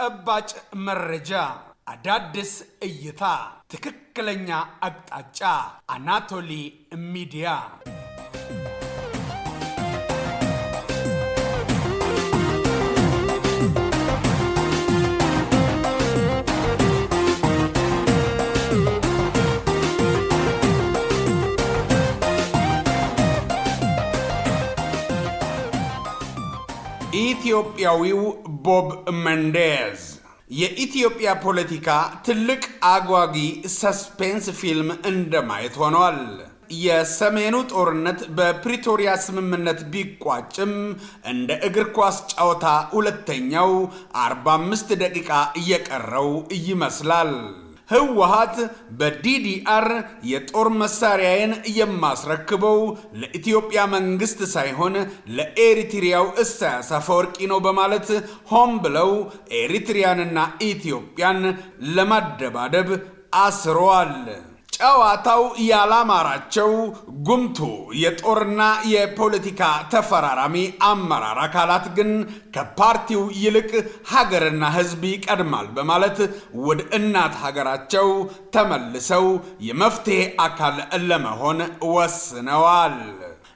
ተጨባጭ መረጃ፣ አዳዲስ እይታ፣ ትክክለኛ አቅጣጫ። አናቶሊ ሚዲያ። ኢትዮጵያዊው ቦብ መንዴዝ። የኢትዮጵያ ፖለቲካ ትልቅ አጓጊ suspense ፊልም እንደማየት ሆኗል። የሰሜኑ ጦርነት በፕሪቶሪያ ስምምነት ቢቋጭም እንደ እግር ኳስ ጨዋታ ሁለተኛው 45 ደቂቃ እየቀረው ይመስላል። ህወሓት በ DDR የጦር መሳሪያዬን የማስረክበው ለኢትዮጵያ መንግስት ሳይሆን ለኤሪትሪያው ኢሳያስ አፈወርቂ ነው በማለት ሆን ብለው ኤሪትሪያንና ኢትዮጵያን ለማደባደብ አስረዋል። ጨዋታው ያላማራቸው ጉምቱ የጦርና የፖለቲካ ተፈራራሚ አመራር አካላት ግን ከፓርቲው ይልቅ ሀገርና ሕዝብ ይቀድማል በማለት ወደ እናት ሀገራቸው ተመልሰው የመፍትሄ አካል ለመሆን ወስነዋል።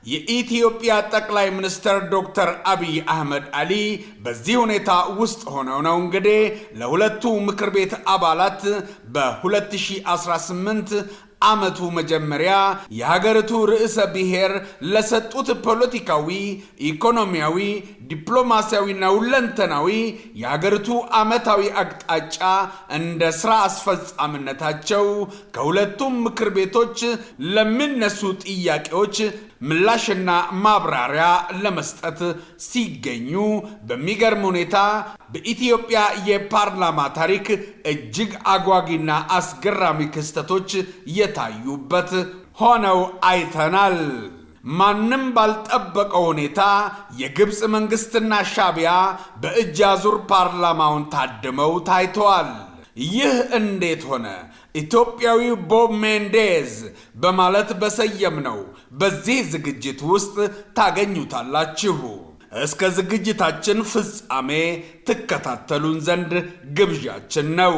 የኢትዮጵያ ጠቅላይ ሚኒስትር ዶክተር አብይ አህመድ አሊ በዚህ ሁኔታ ውስጥ ሆነው ነው እንግዲህ ለሁለቱ ምክር ቤት አባላት በ2018 ዓመቱ መጀመሪያ የሀገሪቱ ርዕሰ ብሔር ለሰጡት ፖለቲካዊ፣ ኢኮኖሚያዊ፣ ዲፕሎማሲያዊና ሁለንተናዊ የሀገሪቱ ዓመታዊ አቅጣጫ እንደ ስራ አስፈጻሚነታቸው ከሁለቱም ምክር ቤቶች ለሚነሱ ጥያቄዎች ምላሽና ማብራሪያ ለመስጠት ሲገኙ በሚገርም ሁኔታ በኢትዮጵያ የፓርላማ ታሪክ እጅግ አጓጊና አስገራሚ ክስተቶች የታዩበት ሆነው አይተናል። ማንም ባልጠበቀው ሁኔታ የግብፅ መንግስትና ሻቢያ በእጅ አዙር ፓርላማውን ታድመው ታይተዋል። ይህ እንዴት ሆነ? ኢትዮጵያዊው ቦብ ሜንዴዝ በማለት በሰየምነው በዚህ ዝግጅት ውስጥ ታገኙታላችሁ። እስከ ዝግጅታችን ፍጻሜ ትከታተሉን ዘንድ ግብዣችን ነው።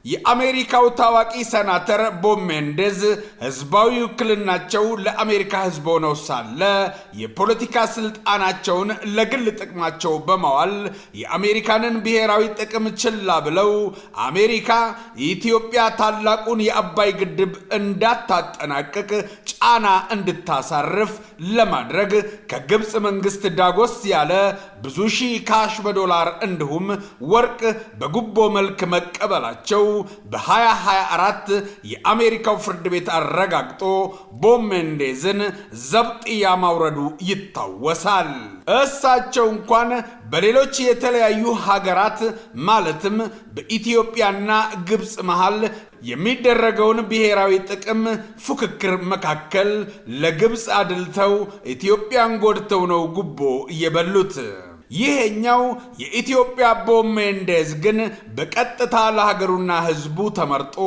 የአሜሪካው ታዋቂ ሰናተር ቦብ ሜንዴዝ ህዝባዊ ውክልናቸው ለአሜሪካ ህዝብ ሆነው ሳለ የፖለቲካ ስልጣናቸውን ለግል ጥቅማቸው በማዋል የአሜሪካንን ብሔራዊ ጥቅም ችላ ብለው አሜሪካ የኢትዮጵያ ታላቁን የአባይ ግድብ እንዳታጠናቅቅ ጫና እንድታሳርፍ ለማድረግ ከግብፅ መንግስት ዳጎስ ያለ ብዙ ሺህ cash በዶላር እንዲሁም ወርቅ በጉቦ መልክ መቀበላቸው በ2024 የአሜሪካው ፍርድ ቤት አረጋግጦ ቦብ ሜንዴዝን ዘብጥያ ማውረዱ ይታወሳል። እሳቸው እንኳን በሌሎች የተለያዩ ሀገራት ማለትም በኢትዮጵያና ግብፅ መሃል የሚደረገውን ብሔራዊ ጥቅም ፉክክር መካከል ለግብፅ አድልተው ኢትዮጵያን ጎድተው ነው ጉቦ እየበሉት። ይሄኛው የኢትዮጵያ ቦብ ሜንዴዝ ግን በቀጥታ ለሀገሩና ሕዝቡ ተመርጦ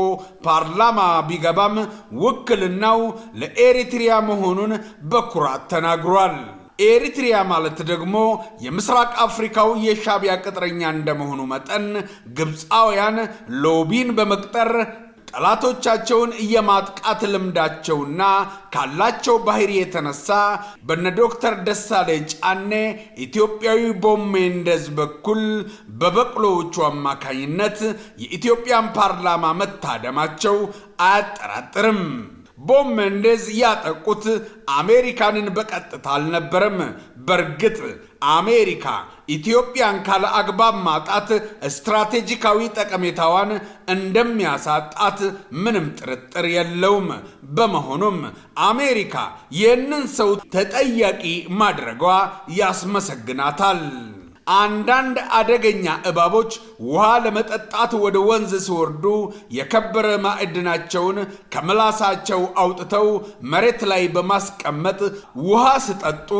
ፓርላማ ቢገባም ውክልናው ለኤሪትሪያ መሆኑን በኩራት ተናግሯል። ኤሪትሪያ ማለት ደግሞ የምስራቅ አፍሪካው የሻቢያ ቅጥረኛ እንደመሆኑ መጠን ግብፃውያን lobby ን በመቅጠር ጠላቶቻቸውን የማጥቃት ልምዳቸውና ካላቸው ባህሪ የተነሳ በነ ዶክተር ደሳለኝ ጫኔ ኢትዮጵያዊ ቦብ ሜንዴዝ በኩል በበቅሎዎቹ አማካኝነት የኢትዮጵያን ፓርላማ መታደማቸው አያጠራጥርም። ቦብ ሜንዴዝ ያጠቁት አሜሪካንን በቀጥታ አልነበረም። በእርግጥ አሜሪካ ኢትዮጵያን ካለ አግባብ ማጣት ስትራቴጂካዊ ጠቀሜታዋን እንደሚያሳጣት ምንም ጥርጥር የለውም። በመሆኑም አሜሪካ ይህንን ሰው ተጠያቂ ማድረጓ ያስመሰግናታል። አንዳንድ አደገኛ እባቦች ውሃ ለመጠጣት ወደ ወንዝ ሲወርዱ የከበረ ማዕድናቸውን ከምላሳቸው አውጥተው መሬት ላይ በማስቀመጥ ውሃ ሲጠጡ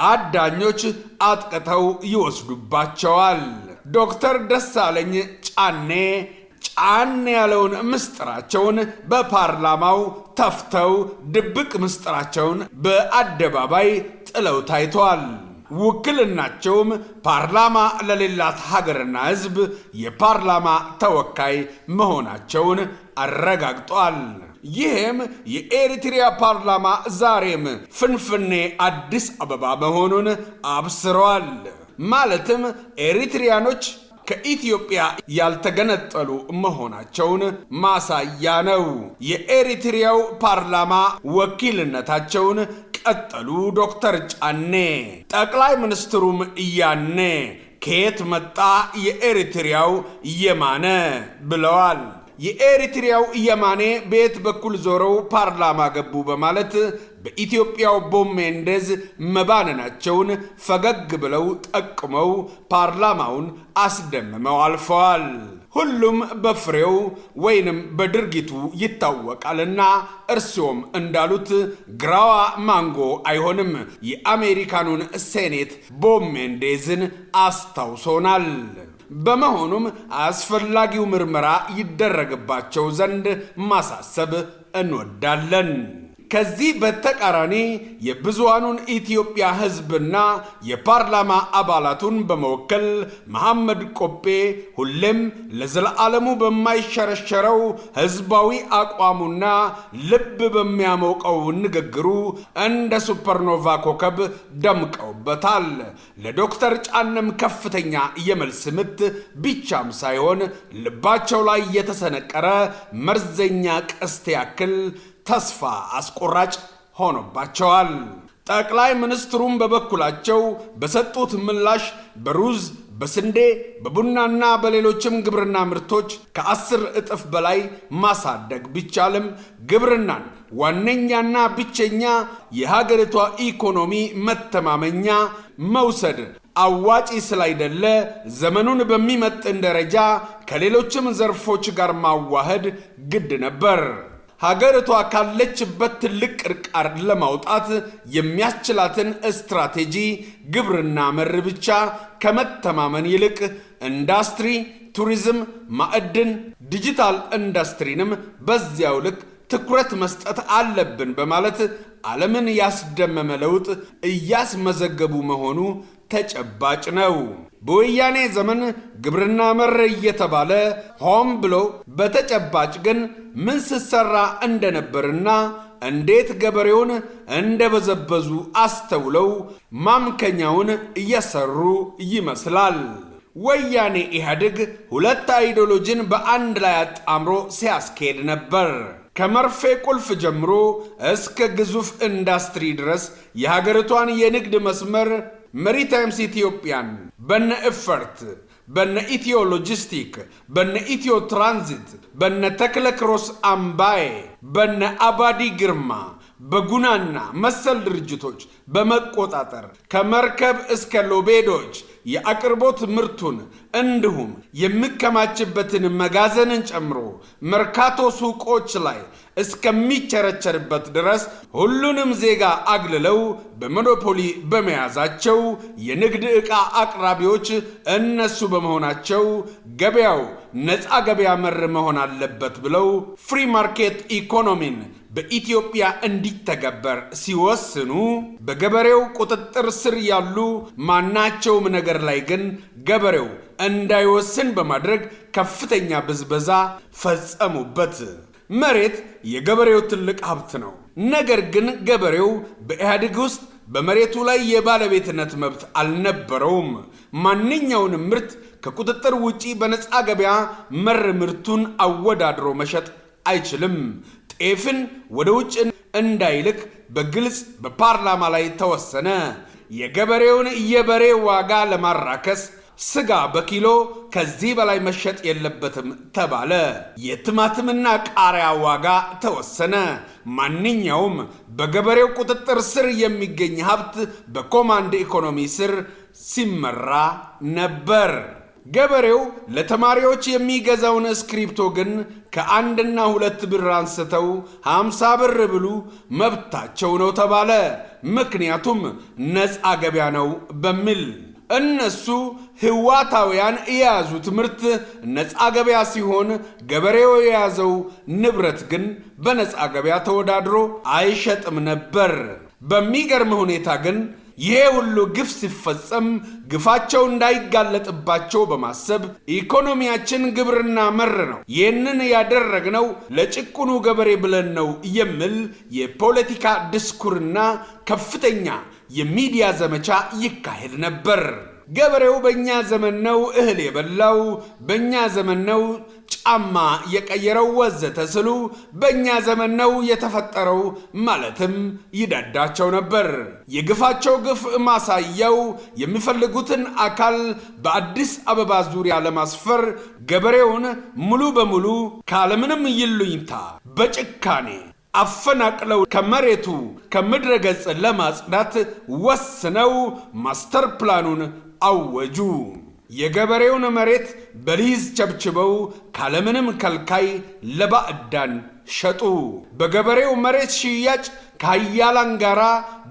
አዳኞች አጥቅተው ይወስዱባቸዋል። ዶክተር ደሳለኝ ጫኔ ጫን ያለውን ምስጢራቸውን በፓርላማው ተፍተው ድብቅ ምስጢራቸውን በአደባባይ ጥለው ታይተዋል። ውክልናቸውም ፓርላማ ለሌላት ሀገርና ሕዝብ የፓርላማ ተወካይ መሆናቸውን አረጋግጧል። ይህም የኤሪትሪያ ፓርላማ ዛሬም ፍንፍኔ አዲስ አበባ መሆኑን አብስረዋል። ማለትም ኤሪትሪያኖች ከኢትዮጵያ ያልተገነጠሉ መሆናቸውን ማሳያ ነው። የኤሪትሪያው ፓርላማ ወኪልነታቸውን ቀጠሉ ዶክተር ጫኔ። ጠቅላይ ሚኒስትሩም ያኔ ከየት መጣ የኤሪትሪያው የማነ ብለዋል። የኤሪትሪያው የማኔ በየት በኩል ዞረው ፓርላማ ገቡ በማለት በኢትዮጵያው ቦብ ሜንዴዝ መባነናቸውን ፈገግ ብለው ጠቁመው ፓርላማውን አስደምመው አልፈዋል። ሁሉም በፍሬው ወይንም በድርጊቱ ይታወቃልና እርስዎም እንዳሉት ግራዋ ማንጎ አይሆንም። የአሜሪካኑን ሴኔት ቦብ ሜንዴዝን አስታውሶናል። በመሆኑም አስፈላጊው ምርመራ ይደረግባቸው ዘንድ ማሳሰብ እንወዳለን። ከዚህ በተቃራኒ የብዙሃኑን ኢትዮጵያ ሕዝብና የፓርላማ አባላቱን በመወከል መሐመድ ቆጴ ሁሌም ለዘለዓለሙ በማይሸረሸረው ሕዝባዊ አቋሙና ልብ በሚያሞቀው ንግግሩ እንደ ሱፐርኖቫ ኮከብ ደምቀውበታል። ለዶክተር ጫነም ከፍተኛ የመልስ ምት ብቻም ሳይሆን ልባቸው ላይ የተሰነቀረ መርዘኛ ቀስት ያክል ተስፋ አስቆራጭ ሆኖባቸዋል። ጠቅላይ ሚኒስትሩም በበኩላቸው በሰጡት ምላሽ በሩዝ፣ በስንዴ፣ በቡናና በሌሎችም ግብርና ምርቶች ከ10 እጥፍ በላይ ማሳደግ ቢቻልም ግብርናን ዋነኛና ብቸኛ የሀገሪቷ ኢኮኖሚ መተማመኛ መውሰድ አዋጪ ስላይደለ ዘመኑን በሚመጥን ደረጃ ከሌሎችም ዘርፎች ጋር ማዋሃድ ግድ ነበር። ሀገሪቷ ካለችበት ትልቅ ቅርቃር ለማውጣት የሚያስችላትን ስትራቴጂ ግብርና መር ብቻ ከመተማመን ይልቅ ኢንዱስትሪ፣ ቱሪዝም፣ ማዕድን፣ ዲጂታል ኢንዱስትሪንም በዚያው ልክ ትኩረት መስጠት አለብን በማለት ዓለምን ያስደመመ ለውጥ እያስመዘገቡ መሆኑ ተጨባጭ ነው። በወያኔ ዘመን ግብርና መር እየተባለ ሆን ብሎ በተጨባጭ ግን ምን ሲሰራ እንደነበርና እንዴት ገበሬውን እንደበዘበዙ አስተውለው ማምከኛውን እየሰሩ ይመስላል። ወያኔ ኢህአዴግ ሁለት አይዲዮሎጂን በአንድ ላይ አጣምሮ ሲያስኬድ ነበር። ከመርፌ ቁልፍ ጀምሮ እስከ ግዙፍ ኢንዱስትሪ ድረስ የሀገሪቷን የንግድ መስመር Maritimes ኢትዮጵያን በነ ኤፈርት፣ በነ ኢትዮ ሎጂስቲክ፣ በነ ኢትዮ ትራንዚት፣ በነ ተክለ ክሮስ አምባዬ፣ በነ አባዲ ግርማ፣ በጉናና መሰል ድርጅቶች በመቆጣጠር ከመርከብ እስከ ሎቤዶች የአቅርቦት ምርቱን እንዲሁም የሚከማችበትን መጋዘንን ጨምሮ መርካቶ ሱቆች ላይ እስከሚቸረቸርበት ድረስ ሁሉንም ዜጋ አግልለው በሞኖፖሊ በመያዛቸው የንግድ ዕቃ አቅራቢዎች እነሱ በመሆናቸው ገበያው ነፃ ገበያ መር መሆን አለበት ብለው free market economy ን በኢትዮጵያ እንዲተገበር ሲወስኑ በገበሬው ቁጥጥር ስር ያሉ ማናቸውም ነገር ላይ ግን ገበሬው እንዳይወስን በማድረግ ከፍተኛ ብዝበዛ ፈጸሙበት። መሬት የገበሬው ትልቅ ሀብት ነው። ነገር ግን ገበሬው በኢህአዴግ ውስጥ በመሬቱ ላይ የባለቤትነት መብት አልነበረውም። ማንኛውንም ምርት ከቁጥጥር ውጪ በነፃ ገበያ መር ምርቱን አወዳድሮ መሸጥ አይችልም። ጤፍን ወደ ውጭ እንዳይልክ በግልጽ በፓርላማ ላይ ተወሰነ። የገበሬውን የበሬ ዋጋ ለማራከስ ስጋ በኪሎ ከዚህ በላይ መሸጥ የለበትም ተባለ። የቲማቲምና ቃሪያ ዋጋ ተወሰነ። ማንኛውም በገበሬው ቁጥጥር ስር የሚገኝ ሀብት በ command economy ስር ሲመራ ነበር። ገበሬው ለተማሪዎች የሚገዛውን እስክሪብቶ ግን ከ1ና 2 ብር አንስተው 50 ብር ብሉ መብታቸው ነው ተባለ። ምክንያቱም ነፃ ገበያ ነው በሚል። እነሱ ህዋታውያን የያዙት ምርት ነፃ ገበያ ሲሆን ገበሬው የያዘው ንብረት ግን በነፃ ገበያ ተወዳድሮ አይሸጥም ነበር። በሚገርም ሁኔታ ግን ይሄ ሁሉ ግፍ ሲፈጸም ግፋቸው እንዳይጋለጥባቸው በማሰብ ኢኮኖሚያችን ግብርና መር ነው፣ ይህንን ያደረግነው ለጭቁኑ ገበሬ ብለን ነው የሚል የፖለቲካ ድስኩርና ከፍተኛ የሚዲያ ዘመቻ ይካሄድ ነበር። ገበሬው በእኛ ዘመን ነው እህል የበላው፣ በእኛ ዘመን ነው ጫማ የቀየረው፣ ወዘተ ስሉ በእኛ ዘመን ነው የተፈጠረው ማለትም ይዳዳቸው ነበር። የግፋቸው ግፍ ማሳያው የሚፈልጉትን አካል በአዲስ አበባ ዙሪያ ለማስፈር ገበሬውን ሙሉ በሙሉ ካለምንም ይሉኝታ በጭካኔ አፈናቅለው ከመሬቱ ከምድረ ገጽ ለማጽዳት ወስነው ማስተር ፕላኑን አወጁ። የገበሬውን መሬት በሊዝ ቸብችበው ካለምንም ከልካይ ለባዕዳን ሸጡ። በገበሬው መሬት ሽያጭ ከሀያላን ጋራ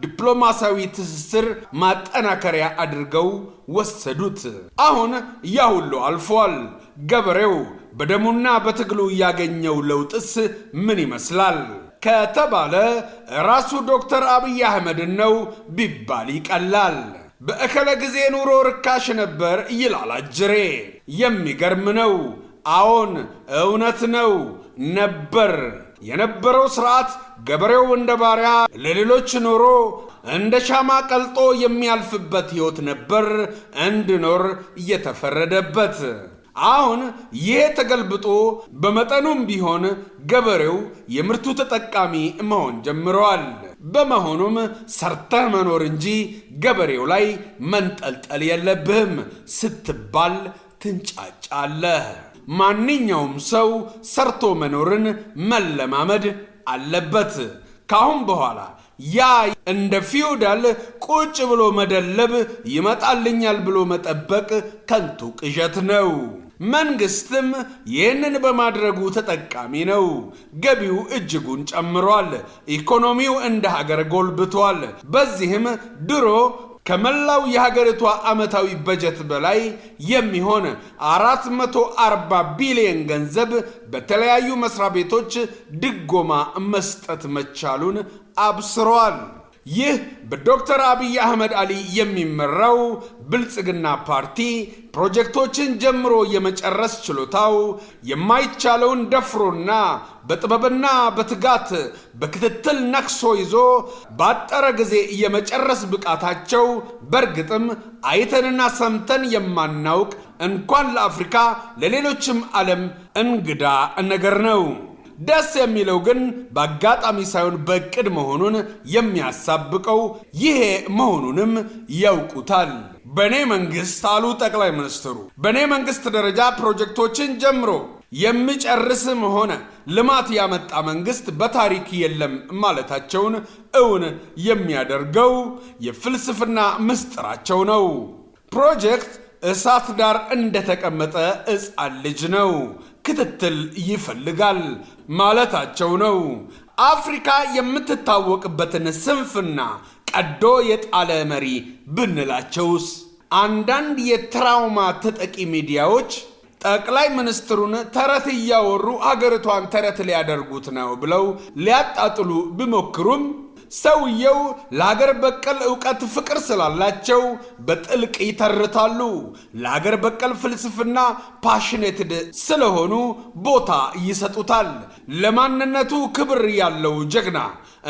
ዲፕሎማሲያዊ ትስስር ማጠናከሪያ አድርገው ወሰዱት። አሁን ያ ሁሉ አልፏል። ገበሬው በደሙና በትግሉ ያገኘው ለውጥስ ምን ይመስላል ከተባለ ራሱ ዶክተር አብይ አህመድን ነው ቢባል ይቀላል። በእከለ ጊዜ ኑሮ ርካሽ ነበር ይላል አጅሬ። የሚገርም ነው። አዎን፣ እውነት ነው፣ ነበር። የነበረው ስርዓት ገበሬው እንደ ባሪያ ለሌሎች ኖሮ እንደ ሻማ ቀልጦ የሚያልፍበት ሕይወት ነበር እንዲኖር እየተፈረደበት። አሁን ይሄ ተገልብጦ በመጠኑም ቢሆን ገበሬው የምርቱ ተጠቃሚ መሆን ጀምረዋል። በመሆኑም ሰርተህ መኖር እንጂ ገበሬው ላይ መንጠልጠል የለብህም ስትባል ትንጫጫለህ። ማንኛውም ሰው ሰርቶ መኖርን መለማመድ አለበት። ካሁን በኋላ ያ እንደ ፊውዳል ቁጭ ብሎ መደለብ ይመጣልኛል ብሎ መጠበቅ ከንቱ ቅዠት ነው። መንግስትም ይህንን በማድረጉ ተጠቃሚ ነው። ገቢው እጅጉን ጨምሯል። ኢኮኖሚው እንደ ሀገር ጎልብቷል። በዚህም ድሮ ከመላው የሀገሪቷ ዓመታዊ በጀት በላይ የሚሆን 440 ቢሊዮን ገንዘብ በተለያዩ መስሪያ ቤቶች ድጎማ መስጠት መቻሉን አብስረዋል። ይህ በዶክተር አብይ አህመድ አሊ የሚመራው ብልጽግና ፓርቲ ፕሮጀክቶችን ጀምሮ የመጨረስ ችሎታው የማይቻለውን ደፍሮና በጥበብና በትጋት በክትትል ነክሶ ይዞ ባጠረ ጊዜ የመጨረስ ብቃታቸው በእርግጥም አይተንና ሰምተን የማናውቅ እንኳን ለአፍሪካ ለሌሎችም ዓለም እንግዳ ነገር ነው። ደስ የሚለው ግን በአጋጣሚ ሳይሆን በእቅድ መሆኑን የሚያሳብቀው ይሄ መሆኑንም ያውቁታል። በእኔ መንግስት አሉ ጠቅላይ ሚኒስትሩ፣ በእኔ መንግስት ደረጃ ፕሮጀክቶችን ጀምሮ የሚጨርስም ሆነ ልማት ያመጣ መንግስት በታሪክ የለም ማለታቸውን እውን የሚያደርገው የፍልስፍና ምስጢራቸው ነው። ፕሮጀክት እሳት ዳር እንደተቀመጠ ሕፃን ልጅ ነው፣ ክትትል ይፈልጋል ማለታቸው ነው። አፍሪካ የምትታወቅበትን ስንፍና ቀዶ የጣለ መሪ ብንላቸውስ? አንዳንድ የ trauma ተጠቂ ሚዲያዎች ጠቅላይ ሚኒስትሩን ተረት እያወሩ አገሪቷን ተረት ሊያደርጉት ነው ብለው ሊያጣጥሉ ቢሞክሩም ሰውየው ለሀገር በቀል እውቀት ፍቅር ስላላቸው በጥልቅ ይተርታሉ። ለሀገር በቀል ፍልስፍና passionated ስለሆኑ ቦታ ይሰጡታል። ለማንነቱ ክብር ያለው ጀግና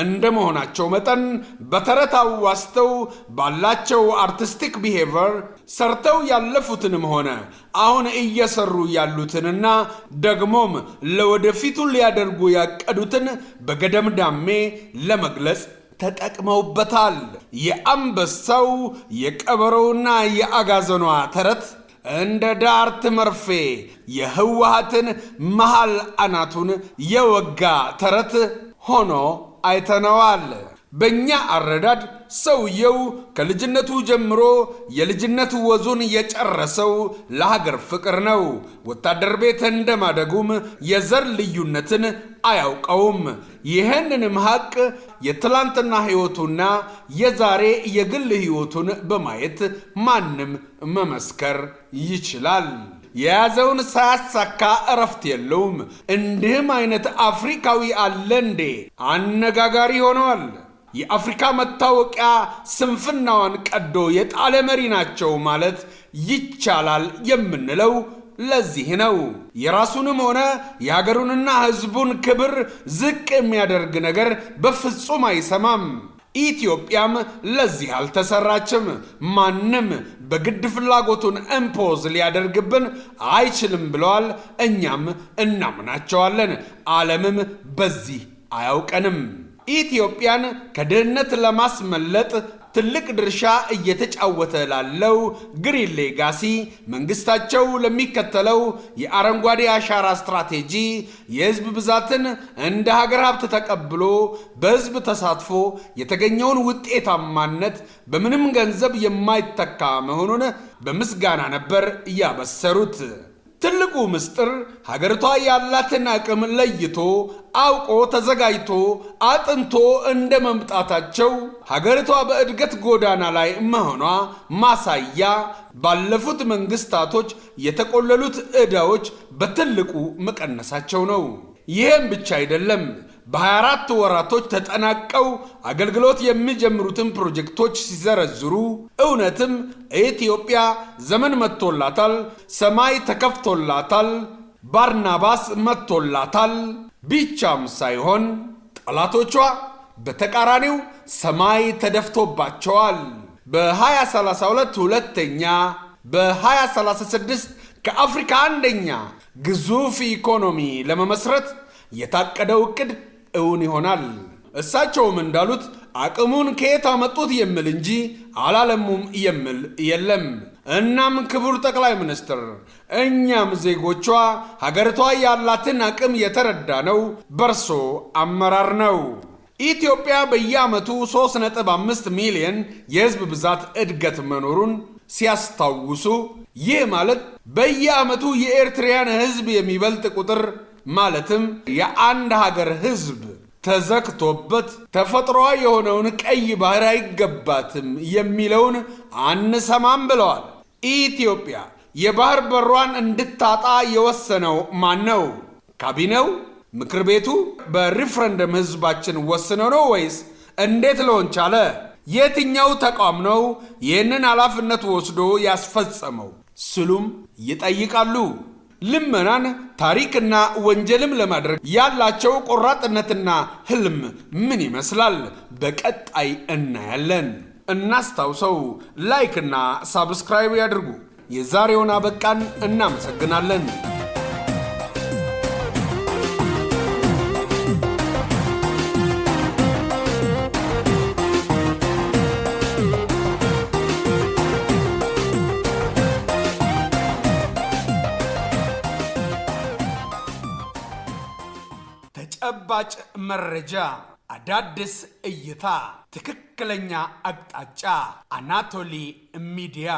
እንደ መሆናቸው መጠን በተረት አዋስተው ባላቸው artistic behavior ሰርተው ያለፉትንም ሆነ አሁን እየሰሩ ያሉትንና ደግሞም ለወደፊቱ ሊያደርጉ ያቀዱትን በገደምዳሜ ለመግለጽ ተጠቅመውበታል። የአንበሳው፣ የቀበሮውና የአጋዘኗ ተረት እንደ ዳርት መርፌ የህወሓትን መሃል አናቱን የወጋ ተረት ሆኖ አይተነዋል። በእኛ አረዳድ ሰውየው ከልጅነቱ ጀምሮ የልጅነት ወዙን የጨረሰው ለሀገር ፍቅር ነው። ወታደር ቤት እንደማደጉም የዘር ልዩነትን አያውቀውም። ይህንንም ሀቅ የትላንትና ሕይወቱና የዛሬ የግል ሕይወቱን በማየት ማንም መመስከር ይችላል። የያዘውን ሳያሳካ እረፍት የለውም። እንዲህም አይነት አፍሪካዊ አለ እንዴ? አነጋጋሪ ሆነዋል። የአፍሪካ መታወቂያ ስንፍናዋን ቀዶ የጣለ መሪ ናቸው ማለት ይቻላል የምንለው ለዚህ ነው። የራሱንም ሆነ የሀገሩንና ሕዝቡን ክብር ዝቅ የሚያደርግ ነገር በፍጹም አይሰማም። ኢትዮጵያም ለዚህ አልተሰራችም። ማንም በግድ ፍላጎቱን impose ሊያደርግብን አይችልም ብለዋል። እኛም እናምናቸዋለን። ዓለምም በዚህ አያውቀንም። ኢትዮጵያን ከድህነት ለማስመለጥ ትልቅ ድርሻ እየተጫወተ ላለው Green Legacy፣ መንግስታቸው ለሚከተለው የአረንጓዴ አሻራ ስትራቴጂ፣ የህዝብ ብዛትን እንደ ሀገር ሀብት ተቀብሎ በህዝብ ተሳትፎ የተገኘውን ውጤታማነት በምንም ገንዘብ የማይተካ መሆኑን በምስጋና ነበር እያበሰሩት። ትልቁ ምስጢር ሀገሪቷ ያላትን አቅም ለይቶ አውቆ ተዘጋጅቶ አጥንቶ እንደ መምጣታቸው ሀገሪቷ በእድገት ጎዳና ላይ መሆኗ ማሳያ ባለፉት መንግስታቶች የተቆለሉት ዕዳዎች በትልቁ መቀነሳቸው ነው። ይህም ብቻ አይደለም። በ24 ወራቶች ተጠናቀው አገልግሎት የሚጀምሩትን ፕሮጀክቶች ሲዘረዝሩ እውነትም ኢትዮጵያ ዘመን መጥቶላታል፣ ሰማይ ተከፍቶላታል፣ ባርናባስ መጥቶላታል ብቻም ሳይሆን ጠላቶቿ በተቃራኒው ሰማይ ተደፍቶባቸዋል። በ2032 ሁለተኛ፣ በ2036 ከአፍሪካ አንደኛ ግዙፍ ኢኮኖሚ ለመመስረት የታቀደው ዕቅድ እውን ይሆናል። እሳቸውም እንዳሉት አቅሙን ከየት አመጡት የሚል እንጂ አላለሙም የሚል የለም። እናም ክቡር ጠቅላይ ሚኒስትር፣ እኛም ዜጎቿ ሀገሪቷ ያላትን አቅም የተረዳ ነው በርሶ አመራር ነው። ኢትዮጵያ በየዓመቱ 3.5 ሚሊዮን የህዝብ ብዛት እድገት መኖሩን ሲያስታውሱ ይህ ማለት በየዓመቱ የኤርትራያን ህዝብ የሚበልጥ ቁጥር፣ ማለትም የአንድ ሀገር ህዝብ ተዘግቶበት ተፈጥሯዊ የሆነውን ቀይ ባህር አይገባትም የሚለውን አንሰማም ብለዋል። ኢትዮጵያ የባህር በሯን እንድታጣ የወሰነው ማን ነው? ካቢኔው? ምክር ቤቱ? በሪፍረንደም ህዝባችን ወስነው ነው ወይስ እንዴት ሊሆን ቻለ? የትኛው ተቋም ነው ይህንን ኃላፊነት ወስዶ ያስፈጸመው? ስሉም ይጠይቃሉ። ልመናን ታሪክና ወንጀልም ለማድረግ ያላቸው ቆራጥነትና ህልም ምን ይመስላል? በቀጣይ እናያለን። እናስታውሰው፣ like ና subscribe ያድርጉ። የዛሬውን አበቃን። እናመሰግናለን። ተጨባጭ መረጃ፣ አዳዲስ እይታ፣ ትክክለኛ አቅጣጫ። አናቶሊ ሚዲያ።